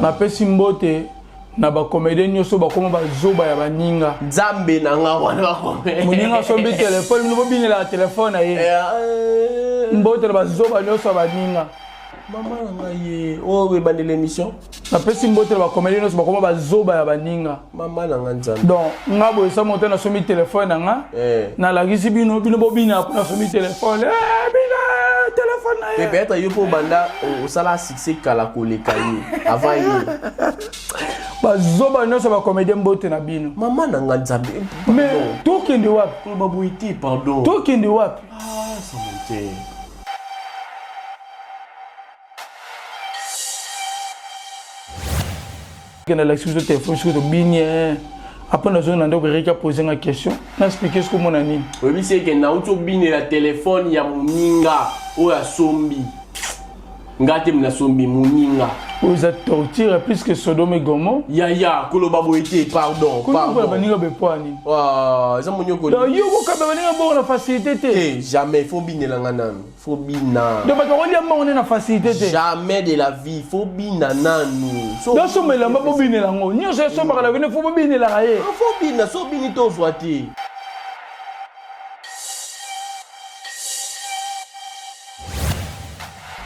Napesi mbote na bacomédien nyonso bakoma bazoba ya baninga. Nzambe na nga wana. Moninga asombi telefone, bino bobinelaka telefone na ye. Mbote na bazoba nyonso ya baninga. Mama na ngai ye oyo ebandela émission. Napesi mbote na bacomédien nyonso bakoma bazoba ya baninga. Mama na nga Nzambe. Donc nga boye sa moto nasombi telefone na nga, nalakisi bino, bino bobina mpo nasombi telefone. Bina telefone na ye. Peut-être yo mpo banda osala succès kala koleka ye avant ye. Bazoba nyonso bacomédien, mbote na bino. Mama na nga Nzambe. Mais tokende wapi? Koloba boye te, pardon. Tokende wapi? Ah, ça monte. Kende alakisi biso telefone, soki tobini après nazongi na ndako, Eriki apose nga question, na explique soki omona nini. Oyebisi eke nauti obinela telefone ya moninga oyo asombi, nga te nasombi, moninga. Oyo eza torture plus que Sodome et Gomorrhe. Yaya, koloba boye te, pardon. Pardon, baninga bepoa nini? Eza monyoko. Yo kokaba baninga bongo na facilité te. Te, jamais. Faut binela nga nanu, faut bina. Donc bato bakolia mbongo nde na facilité te. Jamais de la vie, faut bina nanu. Donc somba elamba, bobinela yango nyonso esombaka na bino, faut bobinelaka ye. Faut bina, so bini te ozwa te.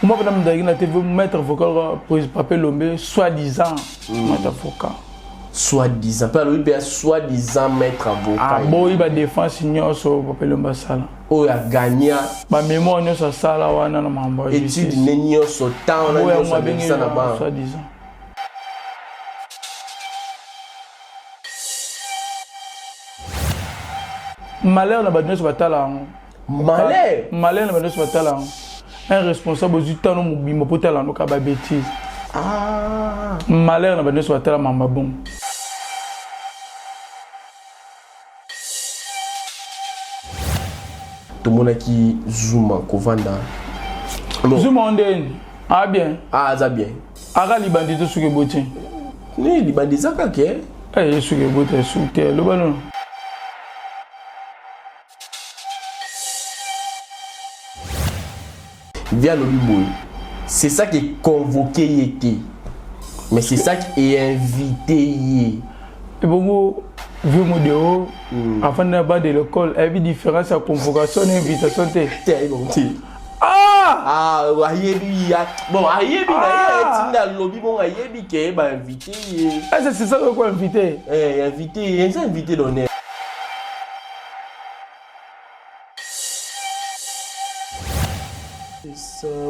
Moi mpena mozalaki na TV, maître vocal Pape Lombe, soi-disant maître avocat. Soi-disant mpe alobi mpe soi-disant maître avocat. Aboyi badéfense nyonso Pape Lombe asala. Oyo aganya. Bamémoire nyonso asala wana na makambo ya étude ne nyonso, temps wana nyonso abengisa na ba soi-disant. Malheur na bato nyonso batala yango. Malheur. Malheur na bato nyonso batala yango. Un responsable ozwi tano mobimba mpo tala yango kaka babétise. Ah. Malheur na bato nyonso batala mamba bongo. Tomonaki Zuma kovanda. Bon. Zuma ndeni ah bien. Ah, aza bien. Aka libandi to soki eboti. Ne libandi eza kaka. Eh, soki eboti esuki te, loba nono. Via alobi boye, c'est ça qui convoqué ye te, mais c'est ça qui est invité ye. Ebongo vieux Modero afandi na banc de l'école, ayebi différence ya convocation na invitation te? Te, ayebi bango te. Ah! Ah, ayebi ya bon, ayebi na ye etinda alobi bongo, ayebi ke bainvité ye. Est-ce que c'est ça ko invité? Eh, invité ye, eza invité d'honneur.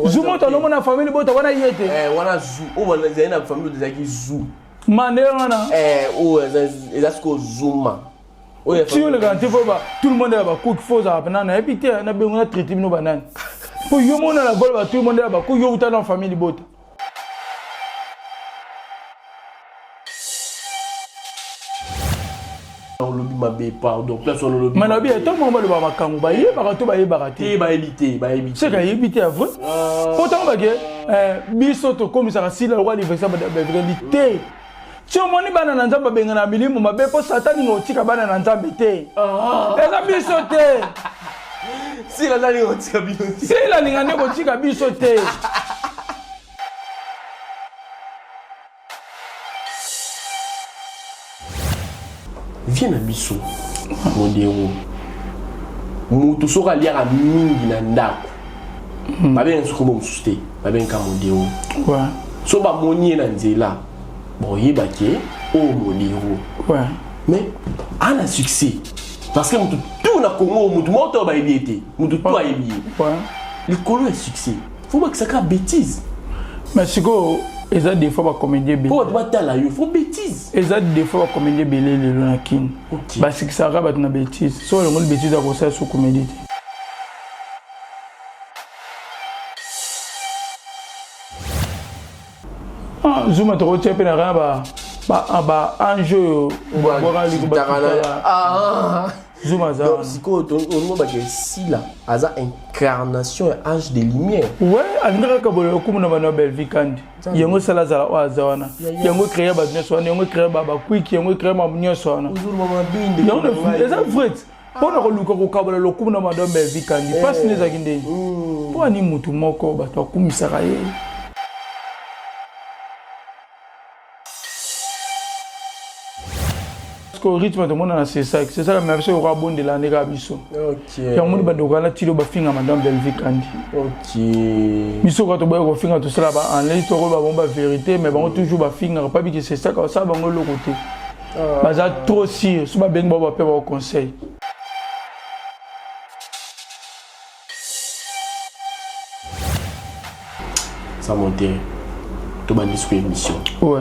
Zu moto alongo na famille bota wana ye te. Eh, wana zu oyo ezali na famille ezalaki zu. Mande wana. Eh, oyo eza sikoyo Zuma. Ti oleka te, fo ba tout le monde ya bakuki, fo ozala mpena nayebi te na bengo na traité bino banani, mpo yo mona na golo ba tout le monde ya bakuki, yo uta na famille libota. Olobi mabe, pardon, place wana olobi. Ma nabi ata moko baloba makambo bayebaka to bayebaka te. Te, bayebi te, bayebi te. Seka ayebi te ya vrai, po ntango bake biso tokomisaka sila lokwa anniversaire bavredi te. Ti omoni bana na Nzambe babengana na milimo mabe, mpo Satani nga otika bana na Nzambe te, eza biso te. Sila nani kotika bino te? Sila alinga nde kotika biso te. Vie na biso Modero, motu soki aliaka mingi na ndako, babenga soki kombo mosusu te, babengaka Modero. So bamoni ye na nzela, boyeba ke oyo Modero. Mais ana succès parce que motu tu na Congo, motu moko to bayebi ye te, motu tu ayebi ye. Likolo ya succès, faut bakisaka bêtise. Mais sikoyo eza des fois bacomédie ebele. Po bato batala yo, faut bêtise. Eza des fois bacomédie ebele lelo na Kini basikisaka bato na bêtise. So olongoli bêtise, akosala so comédie te. Ah, Zuma tokotia mpe na kaka ba ange oyo babwaka liko. Zuma aza. Sikoyo olingo bake Sila aza incarnation ya ange de lumière. Ouais, alingaka kaka boye okumu na bana Belvi Kandi. Yango esala azala oyo aza wana, yango ecréa bato nyonso wana, yango ecréa bakwiki, yango ecréa mamu nyonso wana. Yango eza vrai mpona koluka kokabola lokumu na madame Belvi Kandi. Mpasi nde ezalaki ndeni mpo ani mutu moko bato bakumisaka ye. sikoyo rythme tomona na sesak sesak amema biso yoka abondela nde kaka biso. Yango moni bandeko wana tilo bafinga madame Bellevue Kandi. Biso kaka toboya kofinga, tosala ba analyse, tokoloba bango ba vérité, mais bango toujours bafingaka pa biki sesaka basala bango eloko te. Baza trop sûr so babengi bango bape bango conseil. Sans monter, tobandi sikoyo émission. Ouais.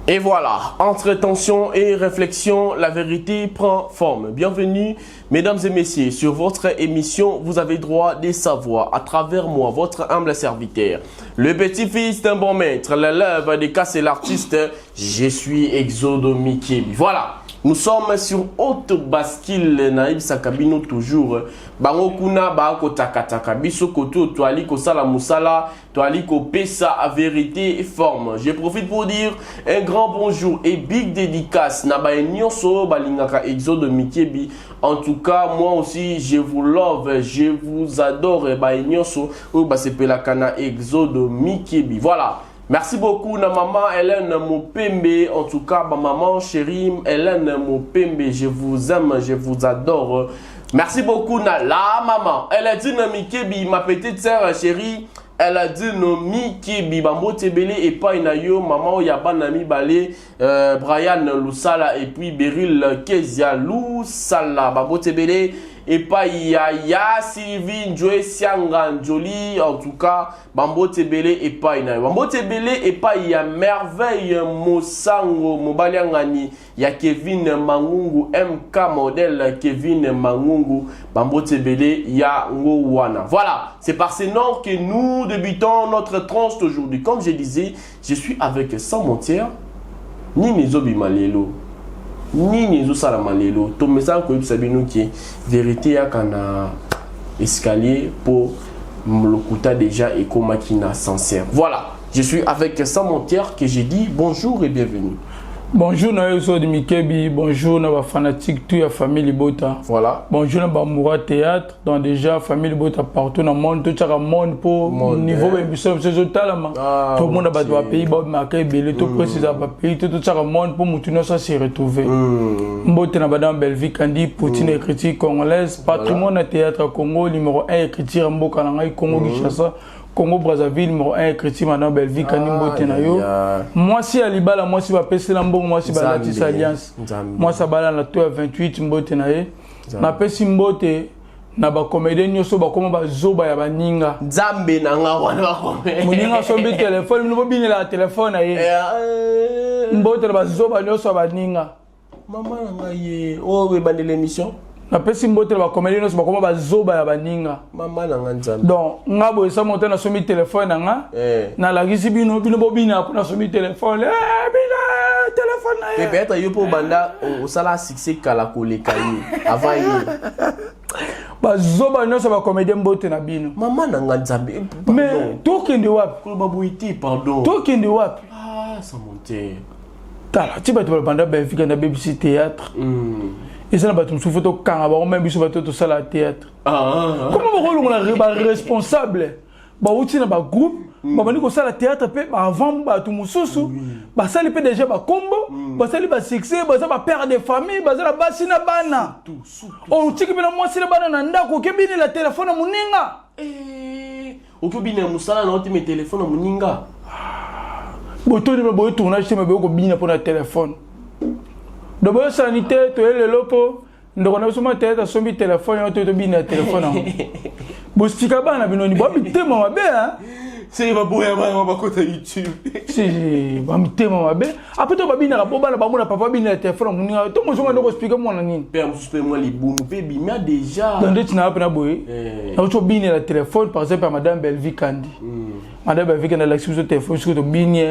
Et voilà, entre tension et réflexion, la vérité prend forme. Bienvenue, mesdames et messieurs, sur votre émission, vous avez droit de savoir, à travers moi, votre humble serviteur, le petit-fils d'un bon maître, l'élève de Cassel l'artiste, je suis Exodo Mikebi. Voilà, nous sommes sur haute bascule, nayebisaka bino toujours, bango kuna ba takataka, biso koto toali kosala musala, toali kopesa vérité forme. Je profite pour dire un grand bonjour et big dédicace na ba nyonso balingaka Exode Mikebi. En tout cas, moi aussi, je vous love, je vous adore ba nyonso oyo basepelaka na Exode Mikebi. Voilà. Merci beaucoup na maman Hélène Mopembe. En tout cas, ma maman chérie Hélène Mopembe, je vous aime, je vous adore. Merci beaucoup na la maman. Elle a dit Mikebi, ma petite sœur chérie. Elle a dit Mikebi, bambote ebele epai na yo, maman ya bana mibale, Brian Lusala et puis Beryl Kezia Lusala, bambote ebele epai ya ya Sylvie Njoe Sianga Njoli, en tout cas bambote ebele epai na yo, bambote ebele epai ya Merveille Mosango mobali angani ya Kevin Mangungu, MK modèle Kevin Mangungu, bambote ebele ya ngo wana. Voilà, c'est par ces noms que nous débutons notre tranche d'aujourd'hui. Comme je disais, je suis avec Sans Montière. Nini ezobima lelo, nini ezosalama lelo? Tomesaka koyebisa bino ke vérité yaka na escalier po lokuta déjà ekomaki na ascenseur. Voilà, je suis avec Sans Montière que j'ai dit bonjour et bienvenue. Bonjour na yo Sodi Mikebi, bonjour na ba fanatique tout ya famille Libota. Voilà. Bonjour na ba Moura théâtre, donc déjà famille Libota partout dans le monde, tout ça monde pour niveau ba émission biso ezotalama. Ah, tout le monde bato ba pays ba maka ebele, tout précise ba pays tout tout ça monde pour mutu nyonso se retrouver. Mbote na madame Bellevue Kandi, Poutine écriture congolaise, patrimoine ya théâtre Congo numéro 1 écriture mboka na ngai Congo Kinshasa. Congo Brazzaville numéro 1 écriture madame Bellevue Kandi, mbote na yo. Mwasi ya libala, mwasi bapesela mbongo, mwasi balatisa alliance. Mwasi abala na to ya 28, mbote na ye. Napesi mbote na bacomédien nyonso bakoma bazoba ya baninga. Nzambe na nga, wana bakome. Moninga asombi telefone, bino bobinelaka telefone na ye. Mbote na bazoba nyonso ya baninga. Mama na ngai ye oyo ebandela émission. Napesi mbote na bacomédien nyonso bakoma bazoba ya baninga. Mama na nga, Nzambe. Donc nga boye sa moto nasombi telefone na nga, nalakisi bino, bino bobina mpo nasombi telefone. Eh, bino telefone na ye. Peut-être yo mpo obanda osala succès kala koleka ye avant ye. Bazoba nyonso bacomédien, mbote na bino. Mama na nga, Nzambe. Mais tokende wapi? Koloba boye te, pardon. Tokende wapi? Ah, sans monter. Tala ti bato balobanda Benfica na bebisi théâtre. Eza na bato mosusu fo tokanga bango, même biso bato tosala théâtre. Comment bakolongola baresponsable bauti na bagroupe, babandi kosala théâtre mpe avant bato mosusu, basali mpe déjà bakombo, basali basuccès, baza bapère de famille, baza na basi na bana, otiki mpe na mwasi na bana na ndako, okebinela telefone ya moninga? Okobina mosala na yo te, mais telefone ya moninga. Botoni me boye tournage te, me boye kobina mpo na telefone. Donc boyosani te, toye lelo mpo ndeko na biso mwa théâtre asombi telefone yango, toye tobina ya telefone yango. Bosika bana bino ni boa mitema mabe, hein? Seke baboya bana bakota YouTube. Si bamitema mabe, après to babinaka po bana bamona papa bina ya telefone ya moninga, to mozonga ndeko explique mwana nini? Mpe ya mosusu mpe mwa libumu mpe ebima déjà. Donc ndeti na mpe na boye, nauti obinela telefone par exemple ya madame Bellevue Kandi. Madame Bellevue Kandi alakisi biso telefone, soki tobini,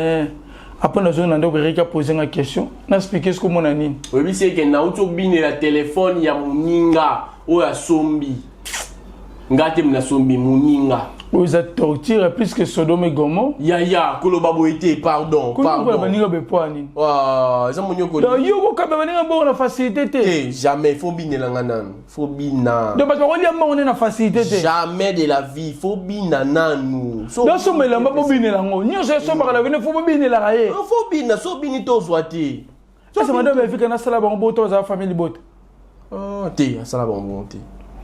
après nazongi na ndeko Erika, pose nga question, na explique soki omona nini. Oyebisi eke nauti obinela telefone ya moninga oyo asombi, nga te nasombi, moninga. Oyo eza torture plus que Sodome et Gomorrhe. Yaya, koloba boye te, pardon, pardon. Baninga boye mpo ya nini? Ah, eza monyokoli. Donc yo okokaba baninga mbongo na facilité te. Te, jamais, faut binela nga nanu. Faut bina. Donc bato bakolia mbongo nde na facilité te. Jamais de la vie, faut bina nanu. So Donc somba elamba bobinela yango. Nyonso esombaka na bino faut bobinelaka ye. Faut bina, so bini to ozwa te. Sasa madame Belvika nasala bango boto bazala famille libota. Ah, te asala bango bongo te.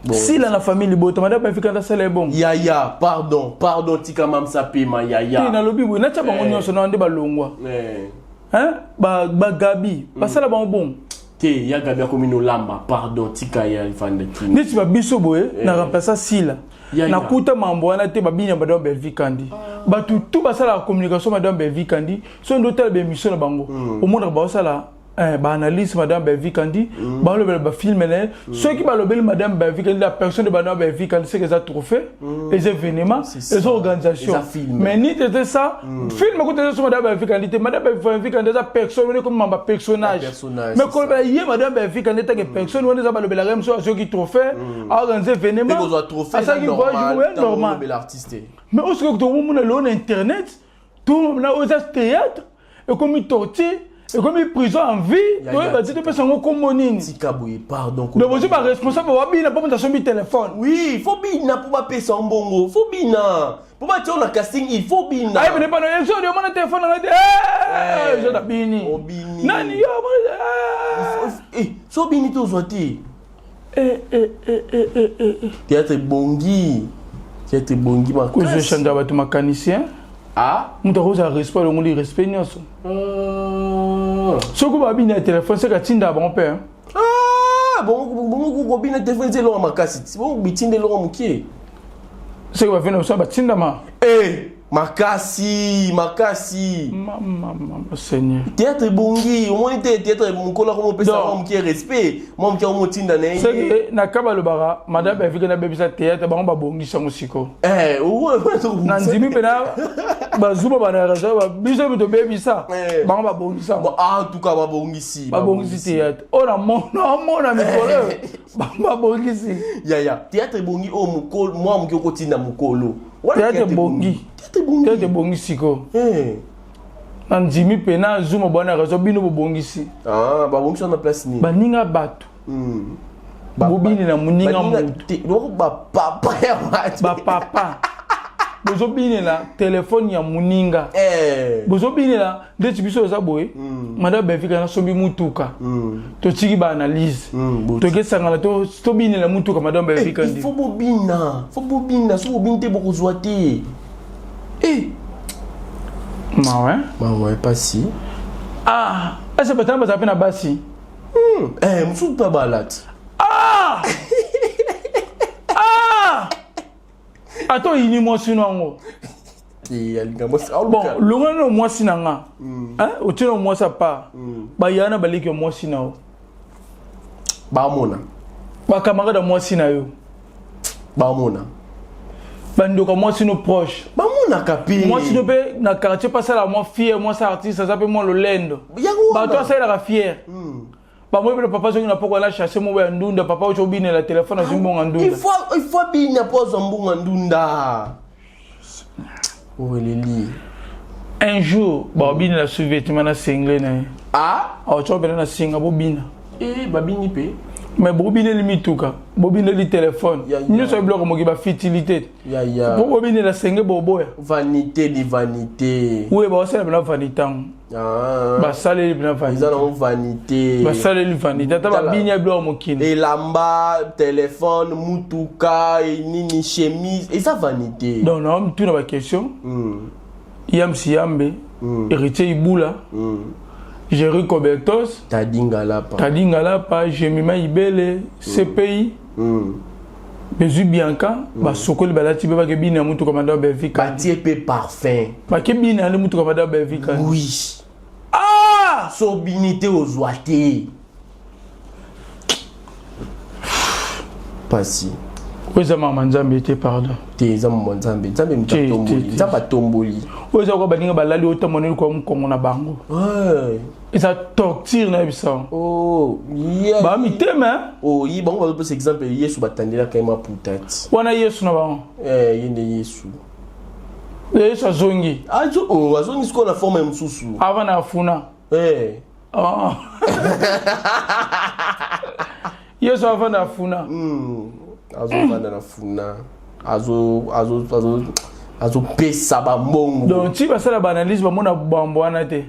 Bon. Sila na famille libota madame Belvika nasala ye bongo. Yaya, pardon, pardon tika mamsa pema yaya. Te nalobi boye natya bango eh. nyonso na nde balongwa. Eh. Hein? Ba ba Gabi, mm. basala bango bongo. Te ya Gabi akomi nolamba, pardon tika ya vanda kini. Neti ba biso boye eh. na remplacer Sila. Nakuta mambo wana te babini ya madame Belvi Kandi. Ah. Bato tout basalaka communication madame Belvi Kandi, soki nde otala baémission na bango mm. omonaka baosala eh, baanalyse madame Belvi Kandi mm. balobela bafilme na ye mm. soki balobeli madame Belvi Kandi la personne de madame Belvi Kandi seke eza trophée mm. eza événement eza organisation mais ni tete ça mm. film kuta eza so madame Belvi Kandi te madame Belvi Kandi eza personne wana ekomi mamba personnage mais kolobela ye madame Belvi Kandi etanke mm. personne wana eza balobelaka ye mosusu azoki trophée mm. aorganise événement asalaki voyage normal mais osoki tokomona lelo na internet na oyo eza théâtre ekomi torture ekomi prison en vie toyeba te topesa yango nkombo nini tika boye pardon donc bozwi baresponsable babina mpo moto asombi telefone oui faut bina mpo bapesa yo mbongo faut bina mpo batia yo na casting il faut bina ayebene pano ezodi omona telefone na ngai te ezo na bini nani yo so obini te ozwa te théâtre ebongi théâtre ebongi makasi kozochange bato makanisi hein ah moto akozala respect alongoli respect nyonso ah. soki babini ya telefone seke atindaka bango mpe ah, bongo kobina telefone eza eloko makasi bongo bitinda eloko mokie seke bavena biso batindama eh. Makasi makasi. Mama mama seigneur. Théâtre ebongi omoni te théâtre mokolo akoma opesa mwa moke respect mwa moke akoma otinda na ye. Seke na ka balobaka madame Belvike na bebisa théâtre bango babongisi yango sikoyo. Eh, na ndimi mpena bazuma bana raison biso bi tobebisa eh. bango babongisa yango. Ah, en tout cas babongisi. Babongisi théâtre. Oyo namona omona mikolo bango babongisi. Yaya théâtre ebongi oyo mokolo mwa moke okotinda mokolo. Théâtre ebongi. Théâtre ebongi sikoyo. Eh. Na ndimi pena Zuma bwana raison bino bobongisi. Ah, babongisi na place nini? Baninga bato. Hmm. Bobinela moninga moto. Loko ba papa ya bato. Ba papa. Bozobinela telefone ya moninga. Eh. Bozobinela ndeti biso eza boye mm. madame Benfica nasombi mutuka mm. totiki ba analyse mm, tokesangana tobinela mutuka madame Benfica eh, faut bobina faut bobina so bobini te bokozwa te eh. mawe mawe pasi ah ese batana bazala mpe na basi mm. eh, mosusu mpe balati ah! ah! ata oyini mwasi no yango bon longola no mwasi na nga hmm. otie no mwasi apart hmm. baya na baleki ya mwasi na yo bamona bacamarade ya mwasi na yo bamona bandoka mwasi no proche bamonaka mpe mwasi no mpe na quartier mpe asalaka mwa fier mwasi artiste aza mpe mwa lolendo bato asalelaka fier hmm. Bango bino papa soki na poko ala chasse moko ya ndunda papa ocho binela telefone azwi mbongo ndunda. Il faut il faut bina po azwa mbongo ndunda. Oweleli. Un jour ba binela sous vêtement na singlet na ye. Ah, ocho bina na singa bo bina. Eh babini pe. Mais bobineli mituka, bobineli telefone. Nyonso biloko moki ba futilité. Ya ya. Po bobinela senge boboya. Vanité di vanité. Oui, ba osala bina vanité. Ah. Basaleli bina vanité. Eza nango vanité. Basaleli vanité ata babini ya biloko mokili. Elamba, telefone, mutuka, nini chemise, eza vanité. Donc na mituna ba question. Mm. Yamsi Yambe, mm. Héritier Ibula, mm. Jerry Cobertos, Tadi Ngalapa, Tadi Ngalapa, Jemima Ibele, CPI. Mm. Bezwi Bianca, mm. basokoli balati be bake bina mutuka madame Belvika. Batie pe parfum. Bake bina nde mutuka madame Belvika. Oui. Ah! So bini te ozwa te. Pasi. Oyo eza mama Nzambe te pardon. Te eza mama Nzambe. Nzambe moto atomboli. Nzambe atomboli. Oyo eza kwa baninga balali otambo neli kwa mukongo na bango. Ouais. Eza torture na yebisa. Oh, yeah. Ba mitema. Oh, yi bango bazopesa exemple Yesu batandelaka ye maputa ti. Wana Yesu na bango. Eh, ye nde Yesu. Yesu azongi. Azo oh, azongi sikoyo na forme mosusu. Avant na afuna. Eh. Oh. Yesu avanda na funa. Azovanda na funa. Azo azo azo azopesa bambongo. Donc ti basala ba analyse bamona bambo wana te.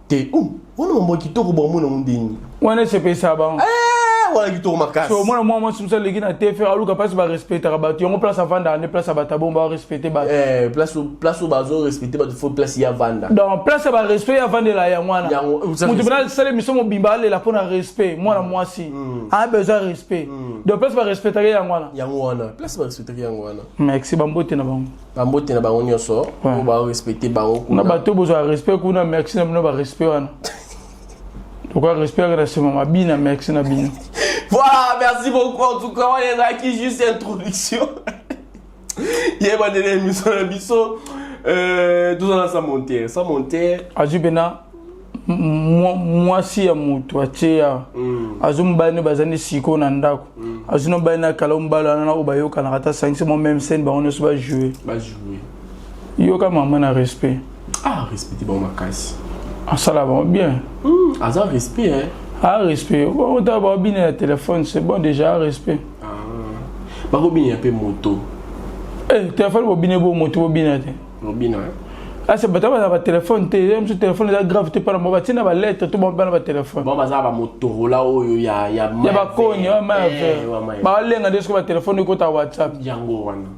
Te wana mambo ya kitoko bamona ngo ndeni. Wana esepelisa bango. Eh, wana kitoko makasi. So omona mwa mwasi mosusu aleki na te fe aluka place barespectaka bato yango place avandaka nde place ya bato abongo barespecte bato. Eh, place place oyo bazo respecte bato faut place ya vanda. Donc place ya barespect ya avandela yango wana. Moto mpena asala émission mobimba alela mpo na respect mwana mwasi. A besoin ya respect. Donc place barespectaka yango wana. Yango wana. Place barespectaka yango wana. Merci bambote na bango. Bambote na bango nyonso oyo barespecte bango kuna. Na bato bozwa respect kuna merci na bino barespect wana. Pourquoi respect na sema mabina merci na bino. Voilà, merci beaucoup en tout cas, on est là qui juste introduction. Yeba ndele émission na biso. Tozala sans monter, sans monter. Azwi pena mwasi ya moto atie ya azwi mobali ne baza nde sikoyo na ndako azwi na mobali na kala mobali wana na oyo bayokanaka ata sangisi mwa même scène bango nyonso bajoue. Bajoue. Yoka mama na respect. Ah, respecte bango makasi. Asala bango bien. Aza respect hein. Ah respect. Bon ta ba bina na téléphone, c'est bon déjà respect. Ah. Bako bina pe moto. Eh, téléphone bo bina bo moto bo bina te. Bo bina. Ah c'est bata ba téléphone te, même si téléphone eza grave te par moi batina ba lettre to ba ba téléphone. Bon baza ba Motorola oyo ya ya ya ba koni ya ma ba lenga de ce ba téléphone ko ta WhatsApp. Yango wana.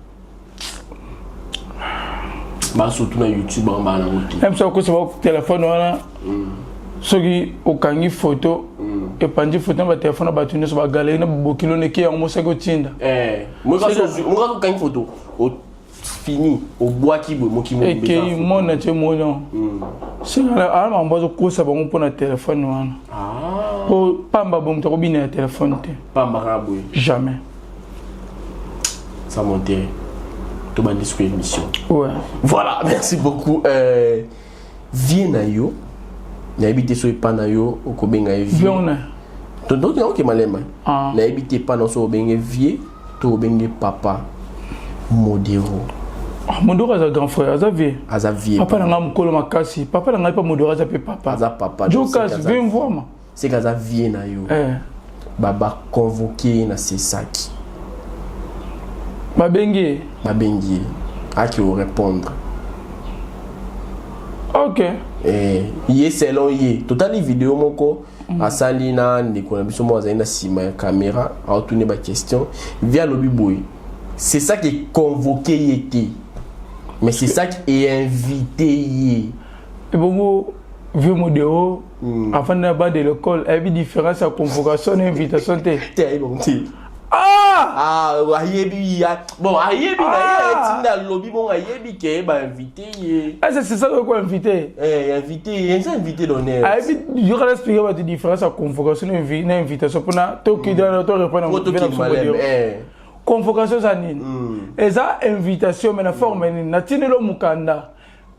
Ba surtout na YouTube ba ba na ngote. Même si okosa ba téléphone wana. Soki okangi photo epanzi photo na ba téléphone bato nyonso ba galerie na bokilo ne ki yango mosaki otinda. Eh, moka okangi photo o fini obwaki boye moki mo ekei mona te mono. Sika ala mambo azokosa bango mpona téléphone wana. Ah. Po pamba bo moto akobina ya téléphone te. Pamba kaka boye. Jamais. Ça montait. Tout bandit sur émission. Ouais. Voilà, merci beaucoup. Viens na yo. Nayebi te so epa na yo okobenga ye vie. Viens. Donc ok malema. Ah. Nayebi te epa na so obenge vie to obenge papa Modero. Ah, Modero aza grand frère, aza vie. Aza vie. Papa na nga mokolo makasi, papa na ngai pa Modero aza pe papa. Aza papa. Jokas, viens voir moi. C'est qu'aza vie na yo. Eh. Baba convoqué na Sesaki. Babengi. Babengi. Aki au répondre. Ok. Eh, ye selon ye. Totali vidéo moko asali na ndeko na biso mo azali na sima ya caméra, a tourner ba question. Via lobi boy. C'est ça qui est convoqué ye te. Mais c'est ça qui est invité ye. Et bongo vieux Modero avant d'aller de l'école, il y avait différence à convocation et invitation te. Te bon te. Ah! Ah, ayebi ya. Bon, ayebi na ye Ah! tinda lobi bon ayebi ke ba invité ye. Ah, c'est ça qu'on invité. Eh, invité, ye invité d'honneur. Ayebi yo kala expliquer ba différence à convocation et invitation pour na to ki dans to répondre Pour to ki malem, eh. Convocation za nini? Eza invitation mais na forme nini? Na tinelo mukanda.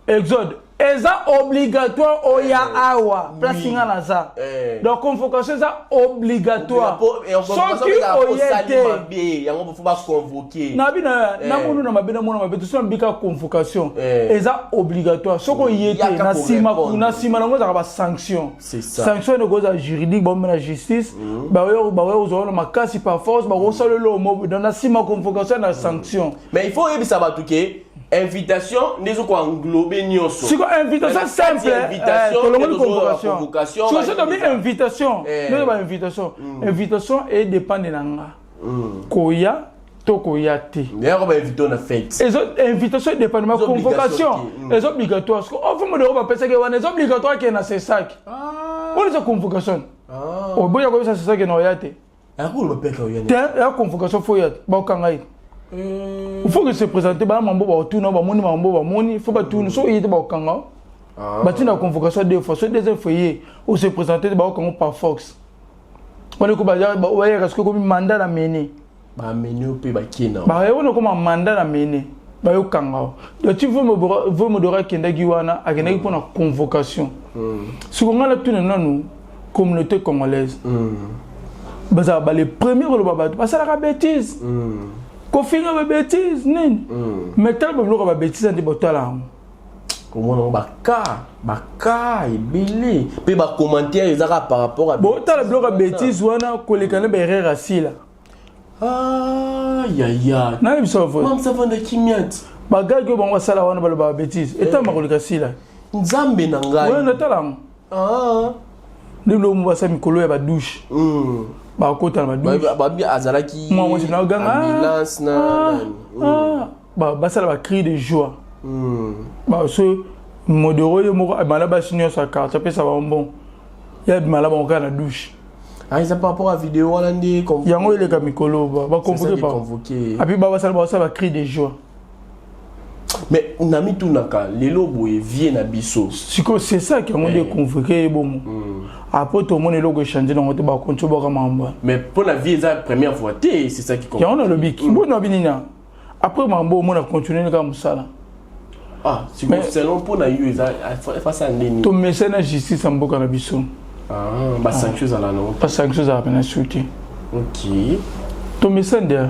Exode eza obligatoire oya awa place nga naza. Donc convocation eza obligatoire. Soki oye te yango faut ba convoquer. Na bina na monu na mabe na mona mabe tout ça mbika convocation. Eza obligatoire. Soki oye te na sima kuna sima nango ezaka ba sanction. Sanction ne koza juridique ba na justice. Ba oyo ba oyo ozwa na makasi par force ba kosala lo mo dans na sima convocation na sanction. Mais il faut yebisa bato ke invitation ndezo ko englober nyonso. Siko invitation simple, invitation, tolongoli ndezo convocation. convocation, Siko soki tobi invitation, ndezo ba invitation. Invitation e dépendre na nga. Koya to koya te. D'ailleurs ba invité na fête. Ezo invitation e dépendre ma Ezo convocation. obligation te. Ezo obligatoire. Siko ofu mo de ba pesa ke wana ezo obligatoire ke na c'est sac. Wana eza convocation. Oboya ko ça c'est sac na oya te. Akolo ba peka oya. Te ya convocation faut ya ba okanga ye. Il faut que se présenter ba mambo ba otuna ba moni mambo ba moni faut ba tuna so yete ba okanga. Ba tina convocation deux fois so deuxième fois ye ou se présenter ba okanga par force. Wale ko ba ya ba ya parce que comme mandat na mené. Ba mené pe ba kena. Ba ya ko mandat na mené. Bayokanga o. Donc ti vo Modoro akendaki wana, akendaki mpona convocation. Siko ngai natuna nanu communauté congolaise, bazala ba les premiers koloba bato basalaka bétise, kofinga babétise nini, mais tala babiloko ya babétise nde botala yango. Komona yango baka ebele mpe bacommentaire eza kaka par rapport à Botala biloko ya bétise wana koleka nde baerreur asila. Ah, yaya. Nayebi biso. Mamsa vanda kimia ti. Bagagi oyo bango basala wana, baloba babétise etamba koleka sila. Nzambe na ngai. Oyo natala yango nde biloko mo basala mikolo ya badouche, bakota na badouche. Babi azalaki Mwa mwasi na oganga, ambulance na nani. Ah, basala bacri de joie. Baso Modero ye moko abimala basi nyonso ya quartier, apesa bango bon, ye abimala bango kaka na douche. Ah, eza par rapport à vidéo wana nde. Yango eleka mikolo, baconvoke. Convoqué. Api basala bacri de joie. Mais na mitunaka lelo boye, vie na biso. Sikoyo c'est ça ki yango nde convoqué ye bongo. Après tomona eloko échange nango te, bakonti obwaka mambo wana. Mais mpo na vie eza première fois te, c'est ça qui Yango nalobi mpo na bini na après mambo omona continue kaka mosala. Ah, sikoyo selon mpo na yo eza face ya ndeni? Tomesai na justice ya mboka na biso. Ah, basanction ezala nango. Basanction ezala pena su te. Tomesai nde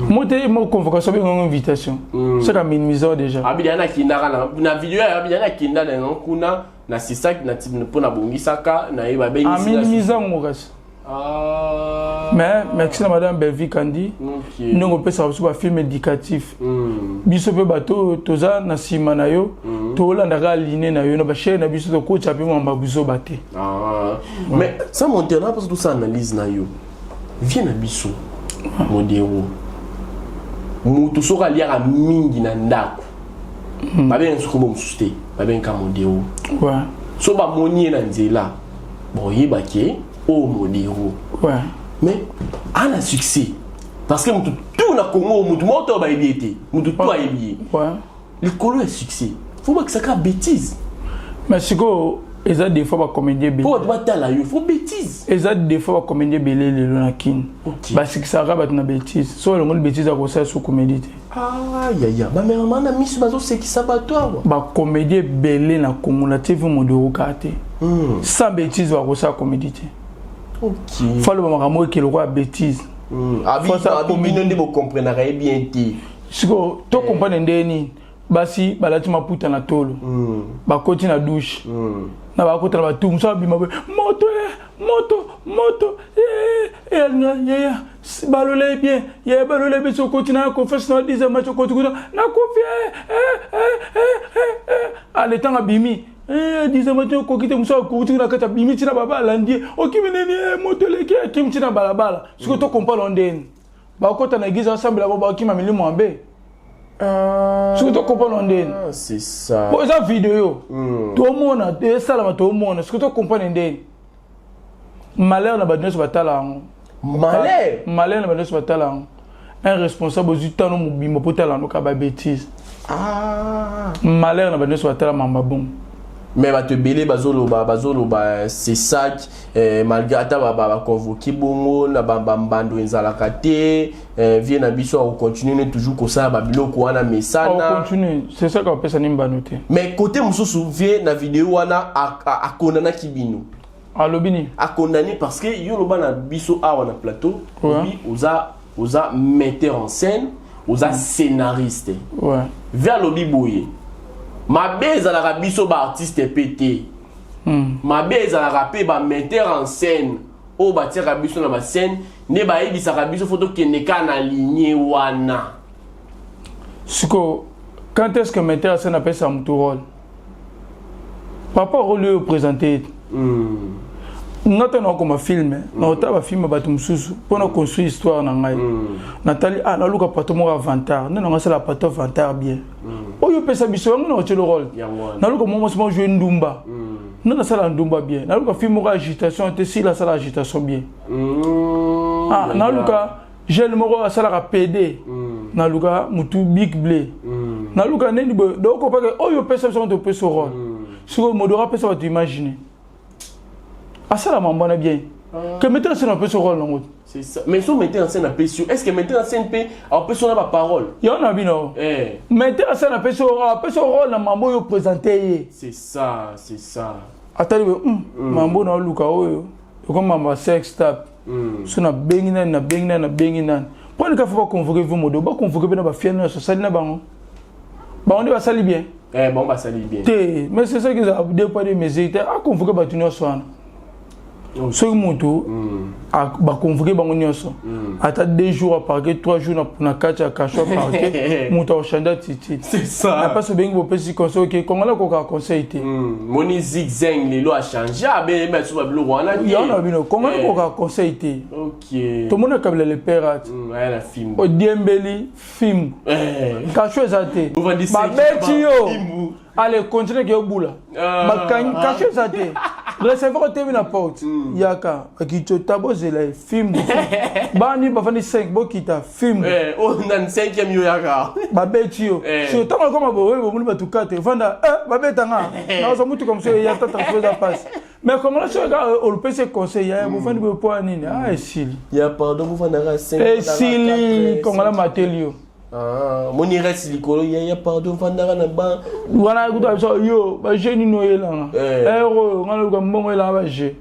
mo te mo convocation bengango invitation, seka minimiseur déjà. Abidi nakendaka na video ya abidi, nakenda na yango kuna na sisaki na mpo nabongisaka nayeba. Aminimisa yango kasi. Mais merci na madame Belvi Kandi, ndenge opesaka biso bafilm éducatif. Biso mpe bato oyo toza na nsima na yo, tolandaka line na yo na bachaine na biso, tokotya mpe mwamba buzoba te. Mais sans mentir, na mposa tosala analyse na yo. Vie na biso Modero, moto soki aliaka mingi na ndako, babengi soki bo mosusu te, babengaka Modero. So bamoni ye na nzela, boyebaki oyo Modero. Mais ana succès parce que motu tu na Congo, motu moko to bayebi ye te, motu tu ayebi ye. Likolo ya succès, faut bakisaka bêtise. Mais sikoyo eza des fois bacomédien ebele. Mpo bato batala yo, faut bêtise. Eza des fois bacomédien ebele lelo na Kini basikisaka bato na bêtise. So olongoli bêtise, akosala so comédie te. Ayaya, bamerama na miso bazosekisa bato awa. Bacomédien ebele na Congo, na TV Modero kaka te, sans bêtise bakosala comédie te. Faut aloba makambo eke lokola bêtise. Bino nde bocomprenaka ye bien te. Sikoyo tocomprendre nde nini? Basi balati maputa na tolo, bakoti na douche, na bakota na batu mosu, abima boye: moto e moto moto yaya, balola ye bien yaya, balola ye bien. Soki okoti na confesse na 10 match, okoti kuna nakufi ale. Ntango abimi 10 match, okoki te. Mosu akuti na kati, abimi ntina baba alandi ye: okimi nini? Moto eleki. Akimi ntina balabala. Soki tocomprendre ndeni bakota na église, basambela bo bakima milimo mabe, soki tocomprendre ndeni? C'est ça. Po eza video, tomona esalama, tomona. Soki tocomprendre ndeni, malheur na bato nyonso batala yango. Malheur. Malheur na bato nyonso batala yango. Un responsable ozwi tano mobimba mpo tala yango kaka babétise. Malheur na bato nyonso batala mamba bongo. Mais bato ebele bazoloba c'est ça, malgré ata baconvoquer bongo na bambando ezalaka te, vie na biso akocontinue ne toujours kosala babiloko wana mesana. Continue, c'est ça kapesa ni mbano te. Mais côté mosusu, vie na video wana akondanaki bino. Alobi nini? Akondamné parce que yo loba na biso awa na plateau, obi oza metteur en scène, oza scénariste. Vie alobi boye: mabe ezalaka biso baartiste mpe te, mabe ezalaka mpe bametteur en scène oyo batiaka biso na bascène, nde bayebisaka biso faut tokende kaka na ligne wana. Sikoyo quand est ce que metteur en scène apesa motu rôle? Papa, rôle oyo présente ete nga ntango nakoma film, naotala bafilm ya bato mosusu mpona construire histoire na ngai. Natali, ah, naluka pato moko avantar nde nanga asala pato avantar bien oyo opesa biso yango na otie le rôle. Yango wana. Naluka mwa mwasi moko joue ndumba, nde nasala ndumba bien. Naluka film moko agitation te, sila asala agitation bien. Ah, naluka jeune moko asalaka PD, naluka mutu big blé, naluka nini boye. Donc opake oyo opesa biso, topesa rôle. Sikoyo Modoro apesa bato imagine asala mambo wana bien. Que metteur en scène apesi rôle nango. C'est ça. Mais so metteur en scène apesi yo, est ce que metteur en scène mpe apesi yo na baparole? Yango na bino. Metteur en scène apesi rôle na mambo oyo présente ye. C'est ça, c'est ça. Atali boye, mambo na oluka oyo ekomi mambo ya sex tap. So nabengi nani, nabengi nani, nabengi nani. Mpo nika fo baconvoke vumodo, baconvoke mpe na bafiane nyonso asali na bango. Bango nde basali bien. Bango basali bien. Te, mais c'est ça qui ezala deux poids deux mesures te. Aconvoke bato nyonso wana. Soki motu baconvoke bango nyonso, ata 2 jours a parquet, 3 jours na kati ya cachot a parquet, moto akochange attitude. C'est ça. Na place obengi bopesi conseil, oke Congolais akokaka conseil te. Moni zigzag lelo achange abeyeba so babiloko wana te. Yango na bino, Congolais akokaka conseil te. Tomoni Kabila le père ati. Aya na fimbu. Odiembeli fimbu. Cachot eza te. Ovandi Babeti yo. Fimbu. Allez, continue ke obula. Bakangi cachot eza te. Receveur otebi na porte. Yaka, bakito tabozela ye fimbu. Bani bafandi 5 bokita fimbu. Oh na 5e yo yaka. Babeti yo. So tango koma boye bomoni batu 4 vanda babeta nga. Na zo mutu comme ça ya tata transport passe. Mais comment la chose olopese conseil ya bofandi boye po nini? Ah esili. Ya pardon bofanda ka 5. Esili kongola matelio. Ah, moni reste likolo ya ya pardon vandaka na ba wana kuta biso yo ba jeune no yelanga ero ngana luka mbongo yelanga ba je.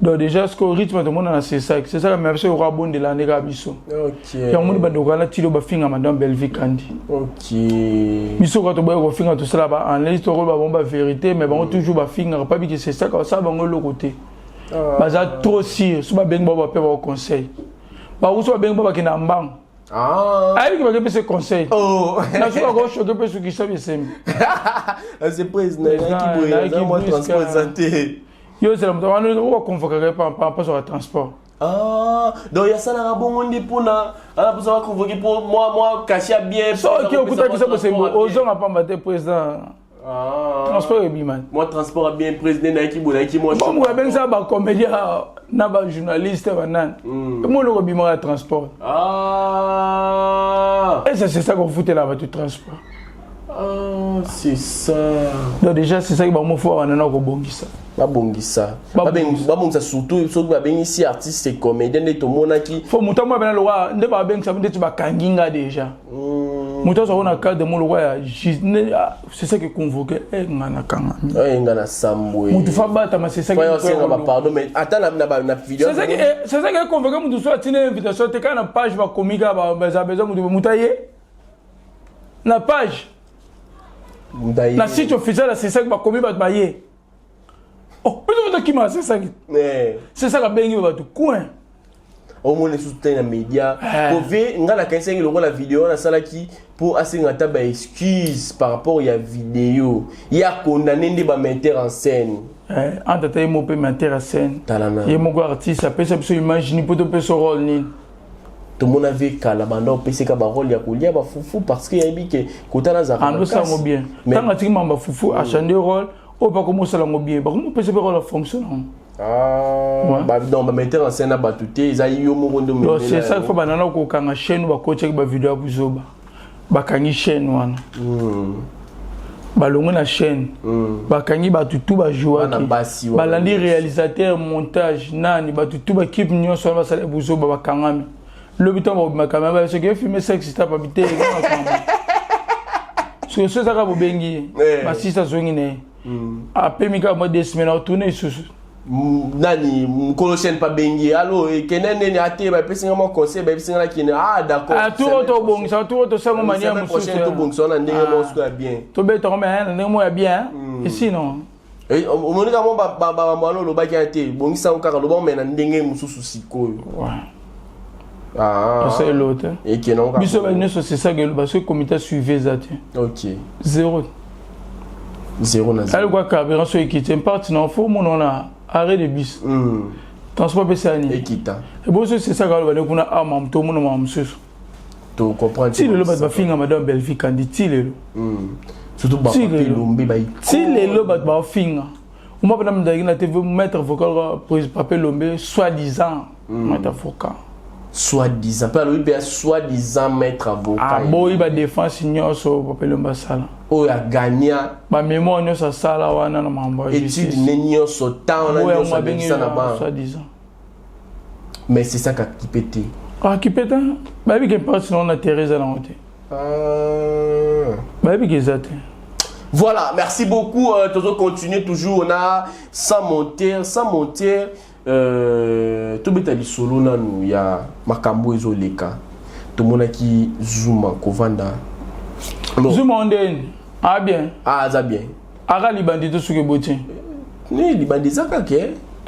Donc déjà ce que rythme to mona c'est ça, c'est ça mais biso ko abondela ndeka biso. Ya moni ba ndokala tilo ba finga madame Bellevue Kandi. Biso ko to boye ko finga tout ça ba en liste ko ba bomba vérité mais bango toujours ba finga pas bi c'est ça ka ça bango lokoté. Baza trop sûr so ba bengi ba ba pe ba conseil. Ba uso ba bengi ba ba kina mbang. Ayebi ke bakepesa conseil. Na soki akochoke mpe soki sabi esembi. C'est président transport eza te. Yo ozela moto wana okoconvokaka ye pampa ya transport. Donc yasalaka bongo nde mpona ana mposa baconvoke mpo mwa cachet ya bien. Soki okutakisa bosembo ozonga pamba te président. Transport ebima. Moi transport a bien président nayaki boye nayaki mwa. Bongo abengisa bacomédien na bajournaliste banani. Moloko ebimaka ya transport. Et ça c'est ça kofutela bato transport. C'est ça. Donc déjà c'est ça qui bango fo wana na kobongisa. Babongisa. Babongisa surtout soki babengisi artiste et comédien nde tomonaki. Fo moto amwa bena lokwa nde babengisa nde bakangi nga déjà. Moto azwa na cadre mo lokwa ya c'est ça qui convoqué nga na kanga. Nga na sambwe. Moto fa bata ma c'est ça qui senga ba pardon mais attends na vidéo. C'est ça qui convoqué moto so atina invitation te kana page ba komika ba ba besoin moto moto ye. Na page. Na site officiel c'est ça qui ba komika ba ye. Oh, peut-être qui m'a c'est ça qui. C'est ça qui bengi ba tout coin. Au moins soutien na média. Pove nga na kanisa ngi lokola vidéo na salaki pour asenga ta ba excuse par rapport ya vidéo. Ya condamné nde ba metteur en scène. Entre ta mo pe metteur en scène. Talana. Ye moko artiste apesa biso imagine poto pe so rôle nini. Tout le monde avait kala banda opesa ka ba rôle ya kolia ba fufu parce que yabi ke kotana za. Ando sango bien. Tanga tiki mamba fufu a changer rôle o ba ko mosala ngo bien. Ba ko pesa pe rôle fonction. Bah donc bah metteur en scène à batouté, ils aillent yo moko ndo. Donc c'est ça qu'il faut banana ko kanga chaîne ba ko check ba vidéo ya buzoba. Ba kangi chaîne wana. Ba longo na chaîne. Ba kangi ba tutu ba jouer. Ba landi réalisateur montage nani ba tutu ba équipe nyonso ba sala buzoba ba kangami. Le biton ba ma caméra ba soki filmer sexe ta pa bité. So so ça ka bo bengi. Ba sisa zongi ne. Apemi ka mo 2 semaines tourner sous. Nani mkolo chaîne pa bengi allo ekene nene ate ba pesi nga mo conseil ba pesi nga kine ah d'accord ah tout to bon ça tout to sango manière mususu to bon ça na ndenge mo suka bien to beta ko mais na ndenge mo ya bien ici non et omoni ka mo ba ba ba mo lo ba ki ate bon ça ka lo ba mais na ndenge mususu sikoyo ah c'est l'autre et qui non biso ba nyonso c'est ça que parce que comité suivi ça OK zéro zéro na zéro quoi carburant so équité parti non faut mon on a arrêt de bus. Transport pesani. Ekita. Et bon c'est ça que le kuna ah mam to mon mam susu. To comprendre. Ti lelo ba finga madame Bellevue Kandi ti lelo. Surtout ba Lombe ba. Ti lelo ba ba finga. Moi pendant me na TV maître vocal Papa Lombe soi-disant maître vocal. Soi-disant pas lui bien soi-disant maître avocat. Ah boy ba défense nyonso Papa Lombe sala. Oyo a gagné ba mémoire nyonso sala wana na mambo étude ne nyonso temps na nyonso abengisa na ba soi-disant. Mais c'est ça kakipe te. Akipe te, bayebi ke mpasi nango na terre eza nango te. Bayebi ke eza te. Voilà, merci beaucoup. Toujours continuer toujours on a sans monter, sans monter. Tobeta lisolo nanu ya makambo ezoleka. Tomonaki Zuma kovanda. Bon. Zuma ndeni. Ah bien. Ah, aza bien. Aka libandi to suki boti. Ni libandi eza kaka.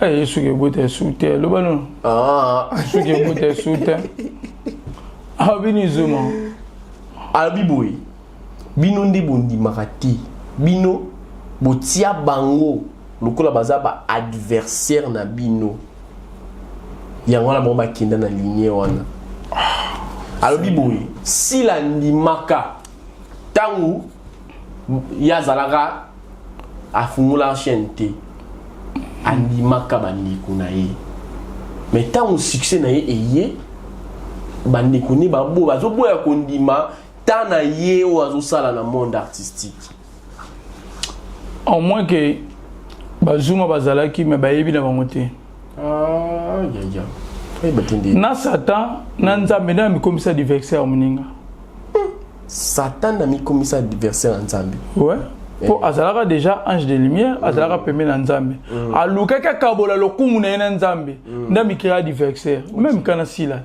Eh, suki ebota esu te, loba no. Ah. Suki ebota esu te. Abini Zuma. Alobi boye. Bino nde bondimaka te. Bino botia bango lokola baza ba adversaire na bino. Yango wana bango bakenda na ligne wana. Alobi boye, sila ndimaka ntango ye azalaka afungola chaîne te, andimaka bandeko na ye, mais ntango succès na ye eye, bandeko ne babo bazoboya kondima ta na ye oyo azosala na monde artistique. Au moins que bazuma bazalaki, mais bayebi na bango te. Ah, ya, ya. Oyeba te nde. Na Satan na Nzambe nde amikomisa adversaire ya moninga. Satan amikomisa adversaire ya Nzambe. Ouais. Mpo azalaka déjà ange de lumière, azalaka pembeni na Nzambe, alukaki akabola lokumu na ye na Nzambe, nde amikrea adversaire même kana sila.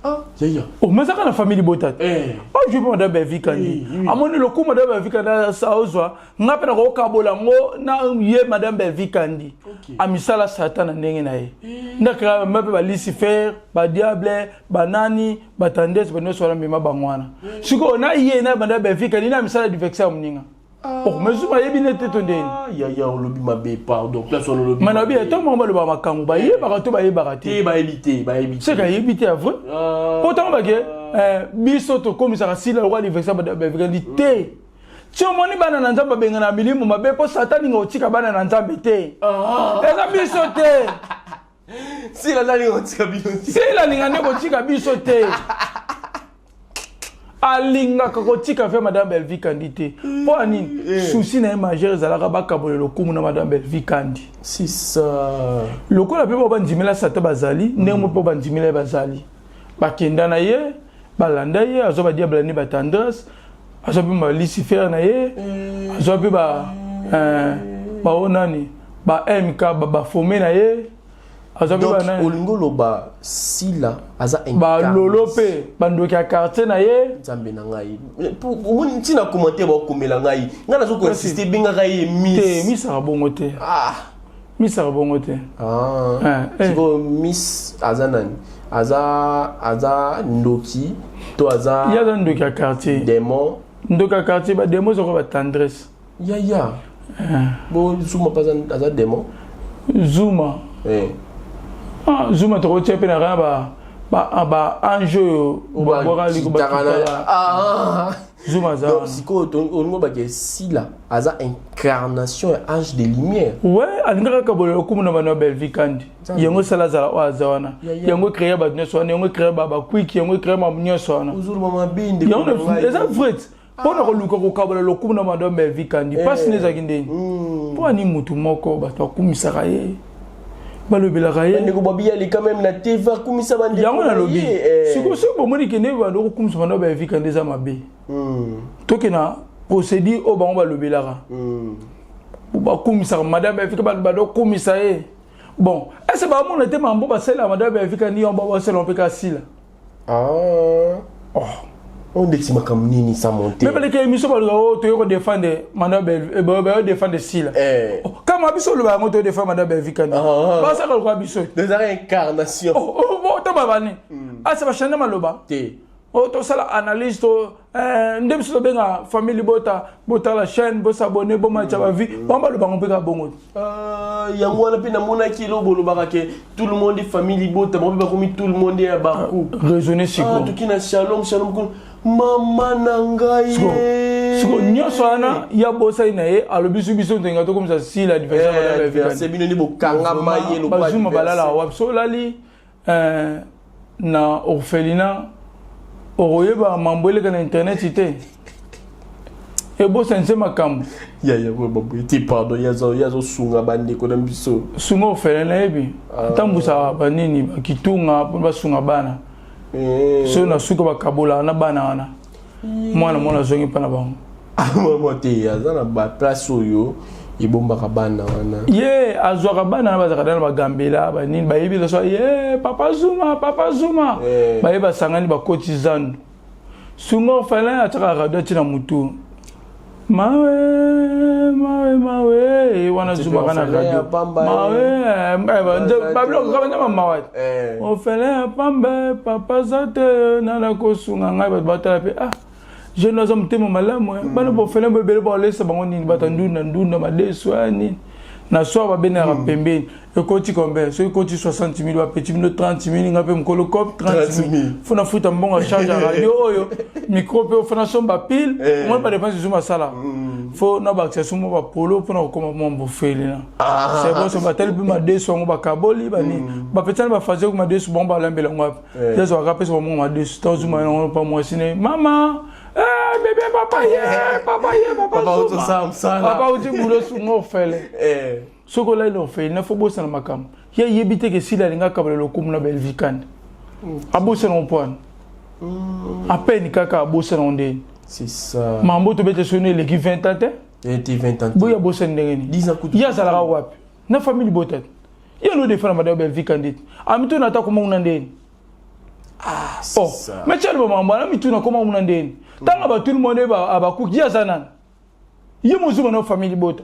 Ah, yaya. Oh, mais azalaka na famille libota te. Ojui mpe madame Belvi Kandi amoni lokumu madame Belvi Kandi aozwa, nga mpe nakokabola yango na ye. Madame Belvi Kandi amisala Satan na ndenge na ye, ndakaka mpe balucifer, badiable, banani, batendresse, banyonso wana mema bango wana. Sikoyo na ye na madame Belvi Kandi na misala adversaire ya moninga. Oh, mais Zuma ayebi ne te to ndeni. Ah, yaya, olobi mabe, pardon, place wana olobi. Ma nayebi ata moko balobaka makambo, bayebaka to bayebaka te. Te, bayebi te, bayebi te. Seka ayebi te ya vrai. Ah. Po ntango bake biso tokomisaka sila lokola adversaire Belvi te, ti omoni bana na Nzambe babengana milimo mabe, mpo Satan alinga kotika bana na Nzambe te. Eza biso te. Sila nani kotika bino te? Sila alinga nde kotika biso te, alingaka kotika fe madame Belvi Kandi te. Mpo ya nini? Souci na ye majeur ezalaka bakabola lokumu na madame Belvi Kandi. C'est ça. Lokola mpe bao bandimela Satan bazali ndenge mo mpe bandimela ye bazali, bakenda na ye, balanda ye, azwa badiable ne batendresse, azwa mpe balucifer na ye, azwa mpe ba bao nani, ba mk, bafome na ye, azwa mpe Donc banani. Olingi oloba Sila aza balolo mpe bandoki ya quartier na ye. Nzambe na ngai, omoni ntina commentaire bakomela ngai, ngai nazo koinsiste, ebengaka ye te. Miss. Misaka bongo te. Ah. Misaka bongo te. Ah. Eh. Sikoyo miss aza nani? Aza ndoki to aza Ye aza ndoki ya quartier. Démon. Ndoki ya quartier, bademo ezoko batendresse. Yaya, bo Zuma mpe aza démon? Zuma? Eh. Ah, Zuma tokotia mpe na kaka ba ange oyo babwaka liko. Bakitaka bakitaka. Ah. Zuma aza Donc wana. sikoyo olingo bake Sila aza incarnation ya ange de lumière. Ouais, alingaka kabola lokumu na bana ya Belvi Kandi. Nzambe. Yango esala azala oyo aza wana. Ya. Yango ecréa bato nyonso wana, yango ecréa bakwiki, yango ecréa makambo nyonso wana. Ozoloba mabe, ndeko Yango na ngai. eza vrai mpona koluka kokabola lokumu na madame Belvi Kandi. Mpasi nde ezalaki ndeni mpo ani mutu moko bato bakumisaka ye, balobelaka ye. Bandeko babi aleka même na TV, akumisa bandeko Yango na nalobi. ye, eh. Sikoyo soki bomoni kende bando kokumisa bando Belvi Kandi eza mabe, toke na procédure oyo bango balobelaka. Bakumisaka madame Belvi, bando kokumisa ye. Bon, ese bamona te mambo basalelaka madame Belvi Kandi, yango basala mpe kasila. Ah. Oh. Oyo ndeti makambo nini sans monter? Me baleka émission, baluka oyo toye kodefendre madame Belvi, bayo défendre Sila. Oh, kama biso oloba yango, toye défendre madame Belvi Kandi. Ah. Basaka lokola biso. Ezalaka incarnation. To babani ase bachande maloba. Te. Oyo tosala analyse to nde biso tobenga famille libota, botala chaîne, bosabone, bomatya bavi, bango balobango mpe kaka bongo. Ah, yango wana mpe namonaki eloko bolobaka ke tout le monde est famille libota, bango mpe bakomi tout le monde ya baku. Raisonner. Ah, Sikoyo toki na shalom, shalom kuna mama na ngai. Siko nyonso wana ya bosali na ye, alobi so biso tolinga tokomisa Sila adversaire madame Belvi Kandi. Adversaire, bino nde bokangama ye lokola Bazuma balala adversaire. wapi? So olali na orphelinat, okoyeba mambo eleka na internet te. Ebosanise makambo. Yaya baboye te, pardon, ye azosunga bandeko na biso. Sunga orphelin, nayebi. Atambwisaka banini, bakitunga, mpo basunga bana. Soki na suka bakabolaka na bana wana, mwana mwana azongi mpa na bango. Mama te, aza na baplace oyo ebombaka bana wana. Ye azwaka bana wana, bazalaka na bagambela banini, bayebi so ye papa Zuma, papa Zuma. Baye basangani, bakoti zandu, sunga orphelin, atiaka radio, atie na mutu mawe mawe mawe wana. Zumaka na radio mawe, babiloko kaka nde mamawa te. Orphelin ya pamba, papa aza te, nana kosunga ngai. Bato batala mpe, ah, jeune aza motema malamu. Bana baorphelin bo ebele, balesa bango nini? Bato ndunda ndunda, madesu aya nini na soir, babendaka pembeni. Ekoti combien? Soki ekoti 60 000, bapeti bino 30 000. Nga mpe mokolo cop 30 000, fo nafuta mbongo ya charge ya radio oyo, micro mpe fo nasomba pile. Omoni badépenses ezo masala, fo na bakisa so mwa bapolo mpona kokoma mwa mbofeli na c'est bon. So batali mpe madesu yango, bakaboli banini, bapesani bafaze madesu, bango balambela yango wapi? Yazwaka apesa bango madesu, tozuma yango pa mwasi ne mama. Eh, bébé, papa ye, papa ye, papa Zuma, papa uti boulot, sunga orphelin. Soki olali na orphelinat, fo bosana makambo. Ye ayebi te ke Sila alingi akabala lokumu na Belvi Kandi. Abosana ngo mpo wana apene kaka abosana ngo ndeni. C'est ça. Mambo tobete soni eleki 20 ans te. Ete 20 ans. Boye abosani ndenge nini? 10 ans kutu. Ye azalaka wapi na famille libota te? Ye no defana madame Belvi Kandi te, amituna ata koma kuna ndeni. Ah, c'est Oh ça. Mais tia loba makambo wana, mituna koma kuna ndeni. Ntango batuni monde abakuki, ye aza nani? Ye mozuma na famille libota,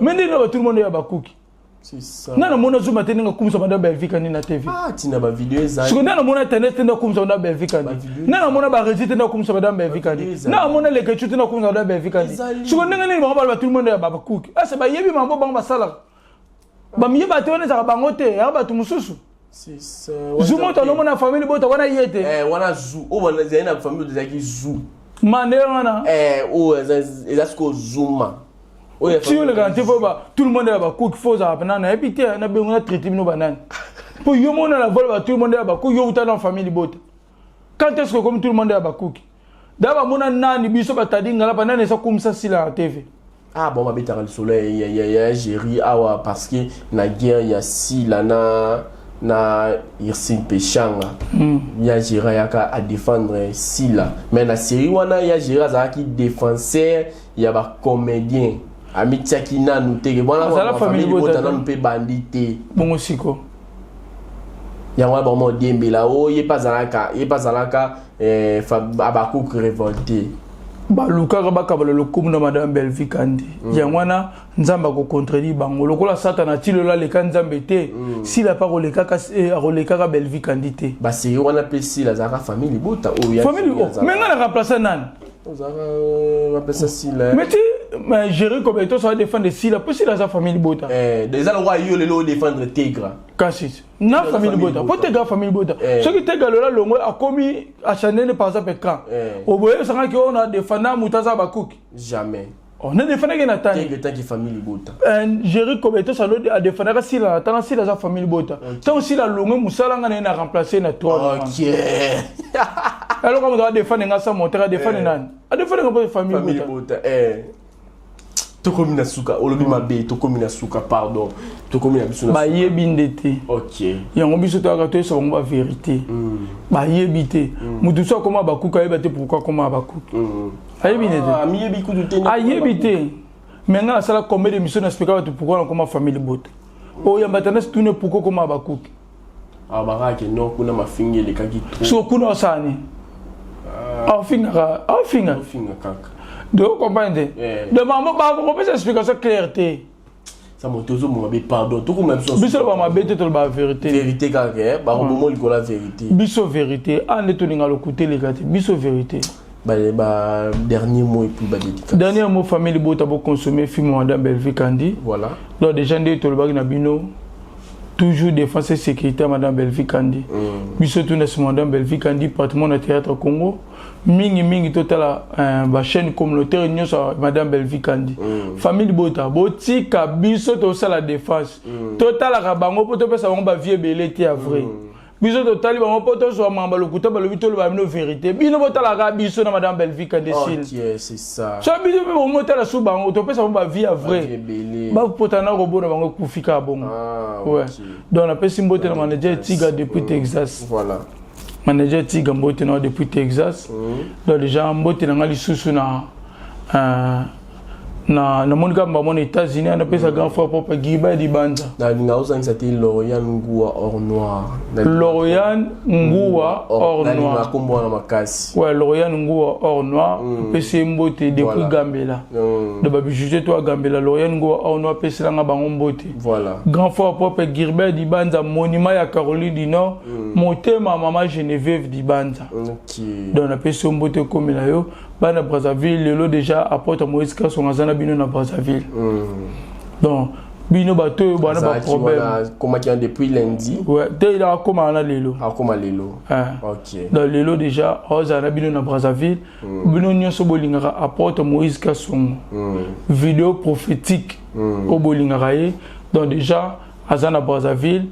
mais ndeni na batuni monde ya bakuki. C'est ça. Nga namona Zuma te ndenge akumisa madame Belvi Kandi na TV. Ah, tina ba vidéo ezali. Sikoyo nde namona internet te nde akumisa madame Belvi Kandi. Bavideo. Nde namona baresi te nde akumisa madame Belvi Kandi. Ezali. Nde namona Lekecu te nde akumisa madame Belvi Kandi. Ezali. Sikoyo ndenge nini bango bala batuni monde ya bakuki ese bayebi mambo bango basalaka, bamiyeba te? Wana ezalaka bango te, yaka bato mosusu. C'est ça. Zuma to anomona famille libota wana ye te. Eh, wana zu. Oyo wana ezali na famille ezalaki zu. Mande wana. Eh, oyo eza sikoyo Zuma. Oyo ya ti oleka te, fo ba tout le monde ya bakuki, fo ozala mpena nayebi te na bengo na traité bino banani, mpo yo mona na vola ba tout le monde ya bakuki. Yo uta na famille libota, quand est ce que comme tout le monde ya bakuki da bamona nani? Biso batadi ngala pa nani eza kumisa Sila na TV? Ah bon, babetaka lisolo ya Géri awa, parce que na guerre ya Sila na Irsine Peshanga, ya Géri ayaka adéfendre Sila, mais na série wana ya Géri azalaki défenseur ya bacomédien, amitiaki nanu te wana. Azala famille libota libota te. Nanu mpe bandi te. Bongo siko Yango wana bango odiembela o ye mpe azalaka, ye mpe azalaka abakuki révolté. Balukaka bakabala lokumu na madame Belvi Kandi. Yango wana Nzambe akocontredire bango lokola Satana ati lelo aleka Nzambe te. Sila mpe akolekaka, akolekaka Belvi Kandi te. Basérie wana mpe Sila azalaka famille libota oyo ya famille Géri oh, azalaka. Mais nga na remplace nani? Ozalaka bapesa Sila. Mais ti mais Géri Kobeto so adéfendre Sila mpo Sila aza famille libota. Eh, eza lokola yo lelo odéfendre Tegra. Kasi na Eza famille famille libota mpo libota. Tega famille libota. Soki Tega lola longo akomi achandene par exemple écran, oboyebisangaki oyo na défenda moto aza bakuki? Jamais. Oh, na défendaki na tani. Tegra tanki famille libota. Géri Kobeto salo adéfendaka Sila na tanga Sila aza famille libota. Ntango Sila alongwe mosala, nga na ye na remplace na trône. Eloko moto adéfendre nga sa montere, adéfendre nani? Adéfendre nga mpo famille famille libota. Libota, eh. Tokomi na suka, olobi mabe, tokomi na suka, pardon, tokomi na biso na suka. Bayebi nde te. Yango biso toyaka toyesa bango bavérité. Bayebi te. Motu so akoma bakuki, ayeba te pourquoi akoma bakuki. Ayebi nde te. Ah, amiyebi kutu te. Ayebi te. Mais nga nasala combien d'émission na expliquer bato pourquoi nakoma famille libota? Oyamba tendance tune pourquoi okoma bakuki. Ah, bakaka no kuna mafingi elekaki trop. So kuna osala nini? Aofingaka, aofinga. Ofinga kaka. Donc comprendre te. Donc bango bakopesa explication claire te. Sa moto ozomoma be, pardon, tokoma biso. Biso loba mabe te, toloba vérité. Vérité kaka, bakoboma likolo ya vérité. Biso vérité a nde tolinga lokuta eleka te, biso vérité. Ba dernier mot et puis ba dédicace. Dernier mot, famille libota, boconsommer film madame Belvi Kandi. Voilà. Donc déjà nde tolobaki na bino, toujours défense et sécurité ya madame Belvi Kandi. Biso tuna nsima madame Belvi Kandi pratiquement na théâtre Congo mingi mingi, totala bachaîne communautaire nyonso ya madame Belvi Kandi. Famille libota, botika biso tosala défense. Totalaka bango mpo topesa bango bavie ebele te ya vrai. Biso totali bango mpo tozwa mamba lokuta, balobi toloba bino vérité. Bino botalaka biso na madame Belvika Ndesile. Ok, c'est ça. So biso mpe bomotala su bango, topesa bango bavie ya vrai. Ebele. Bapotana kobona bango ekufi kaka bongo. Ah, Ouais. ok. Donc napesi mbote na manager Tiga depuis Texas. Manager Tiga, mbote na yo depuis Texas. Donc déjà mbote na nga lisusu na namoni kaka bamona États-Unis, anapesa grand frère propre Giba Dibanza. Nalinga ozangisa te Lorian Nguwa Or Noir. Lorian Nguwa Or Nalinga Noir. kombo wana makasi. Ouais, Lorian Nguwa Or Noir, apesi ye mbote depuis Gambela. De babijouterie to agambela, Lorian Nguwa Or Noir, apeselanga bango mbote. Grand frère propre Girbert Dibanza, monument ya Caroline du Nord, motema mama Geneviève Dibanza. Donc napesi yo mbote, ekomela yo. Bana Brazzaville, lelo déjà apôtre Moïse Kasongo aza na bino na Brazzaville. Donc bino bato oyo bana Azalaki baproblème. wana, akomaki wana depuis lundi. Ouais, te, il akóma wana lelo. Akoma lelo. Ah. Ok. Donc lelo déjà aozala na bino na Brazzaville. Bino nyonso bolingaka apôtre Moïse Kasongo, vidéo prophétique oyo bolingaka ye, donc déjà aza na Brazzaville.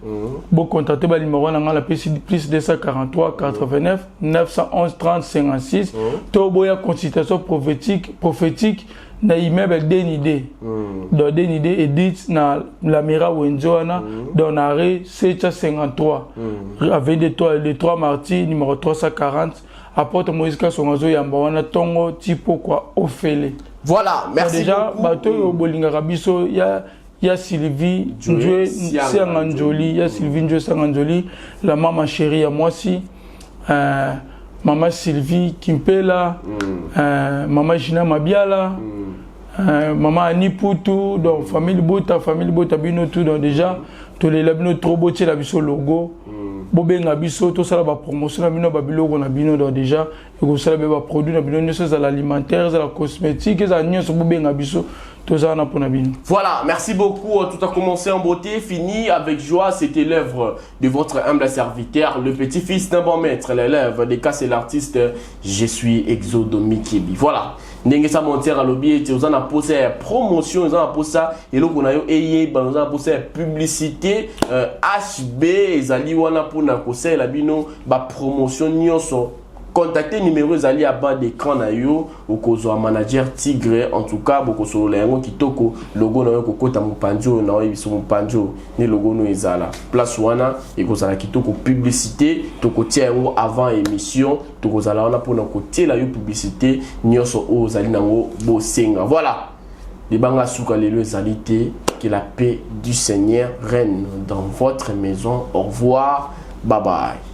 Bocontacte banuméro na ngai napesi: plus 243 89 911 30 56, to boya consultation prophétique na immeuble Denide. Donc Denide Edith na Lamira Wenze wana, donc na arrêt 753, avenue de 3 Martyrs numéro 340. Apôtre Moïse Kasongo azoyamba wana ntongo ti pokwa ofele. Voilà, merci Déjà beaucoup. Bato oyo bolingaka biso ya Sylvie Njue Sianga Njoli, ya Sylvie Njue Sianga Njoli, la mama chérie ya mwasi, mama Sylvie Kimpela, mama Gina Mabiala, mama Ani Putu, donc famille Bota, famille Bota, bino tout. Donc déjà tolela bino trop. Botiela biso logo, bobenga biso, tosala bapromotion na bino, babiloko na bino. Donc déjà ekosala mpe baproduit na bino nyonso, ezala alimentaire, ezala cosmétique, ezala nyonso, bobenga biso, tozala na mpona bino. Voilà, merci beaucoup. Tout a commencé en beauté, fini avec joie. C'était l'œuvre de votre humble serviteur, le petit-fils d'un bon maître, l'élève des cas, c'est l'artiste. Je suis Exodo Mikibi. Voilà. Ndenge sa montière alobi ete oza na posa ya promotion, oza na posa eloko na yo eyebana, oza na posa ya publicité, HB ezali wana mpona kosalela bino bapromotion nyonso. Contacte numéro ezali ya bas d'écran na yo, okozwa manager Tigre. En tout cas bokosolola yango kitoko. Logo na yo kokota mopanzi oyo na oyebiso mopanzi oyo nde logo no ezala place wana, ekozala kitoko. Publicité tokotia yango avant émission, tokozala wana mpona kotiela yo publicité nyonso oyo ozali nango bosenga. Voilà, libanga suka lelo ezali te. Que la paix du Seigneur règne dans votre maison. Au revoir, bye bye.